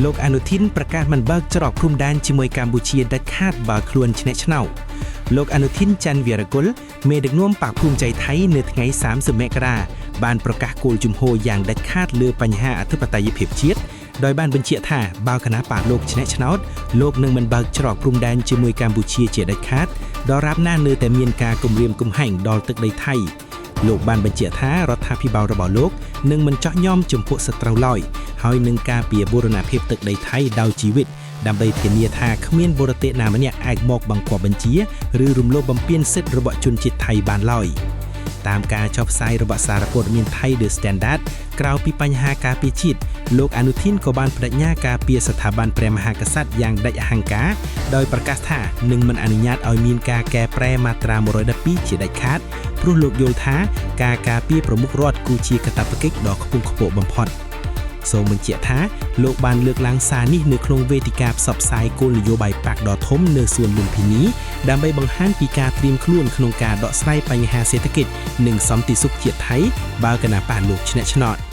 លោកអនុធីនប្រកាសមិនបើកច្រកព្រំដែនជាមួយកម្ពុជាដាច់ខាតបើខ្លួនឈ្នះឆ្នោតលោកអនុធីនច័ន្ទវីរគុលមេដឹកនាំបក្សភូមិចៃថៃនៅថ្ងៃ30មករាបានប្រកាសគោលជំហរយ៉ាងដាច់ខាតលើបញ្ហាអធិបតេយ្យភាពជាតិដោយបានបញ្ជាក់ថាបើគណៈបកលោកឈ្នះឆ្នោតលោកនឹងមិនបើកច្រកព្រំដែនជាមួយកម្ពុជាជាដាច់ខាតដរាបណានៅតែមានការគំរាមកំហែងដល់ទឹកដីថៃ លោកបានបញ្ជាក់ថារដ្ឋាភិបាលរបស់លោកនឹងមិនចោះញោមចំពោះសត្រូវឡើយហើយនឹងការពារបូរណភាពទឹកដីថៃដោយជីវិតដើម្បីធានាថាគ្មានបរទេសណាម្នាក់អាចមកបង្គាប់បញ្ជាឬរំលោភបំពានសិទ្ធិរបស់ជនជាតិថៃបានឡើយតាមការចុះផ្សាយរបស់សារព័ត៌មានថៃ The Standard ក្រៅពីបញ្ហាការពារជាតិលោកអនុធីនក៏បានបដិញ្ញាការពារស្ថាប័នព្រះមហាក្សត្រយ៉ាងដាច់អហង្ការដោយប្រកាសថានឹងមិនអនុញ្ញាតឲ្យមានការកែប្រែមាត្រា112ជាដាច់ខាតព្រោះលោកយល់ថាការការពារប្រមុខរដ្ឋគឺជាកាតព្វកិច្ចដ៏ខ្ពង់ខ្ពស់បំផុតសូមបញ្ជាក់ថាលោកបានលើកឡើងសារនេះនៅក្នុងវេទិកាផ្សព្វផ្សាយគោលនយោបាយបក្សដ៏ធំនៅសួនលុមភិនីដើម្បីបង្ហាញពីការត្រៀមខ្លួនក្នុងការដោះស្រាយបញ្ហាសេដ្ឋកិច្ចនិងសន្តិសុខជាតិថៃបើគណបក្សលោកឈ្នះឆ្នោត។